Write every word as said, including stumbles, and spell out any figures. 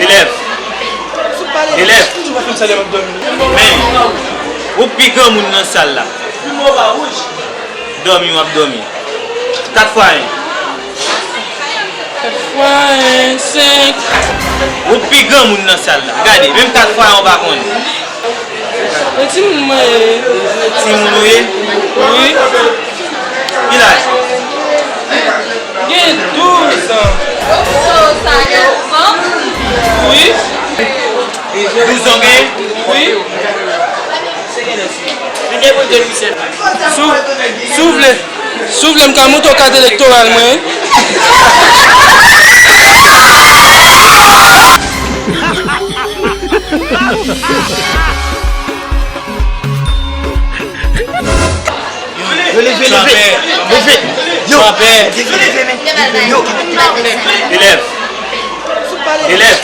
Elèv. Elèv. Men, ou pi granmoun nan sal la. Dòmi w ap dòmi. Kat fwa en. Kat fwa en, senk. Ou pi granmoun nan sal la. Gade, menm kat fwa en ou pa konnen. E timoun mwen ye. Timoun ou ye? Wi. Ki laj? Gen douz an. Wi. Douz an gen? Wi. Si w, si w vle, si w vle m ka montre w kat elektoral mwen. Yo, leve, leve. Leve. Yo, leve, leve. Yo. Elèv. Elèv.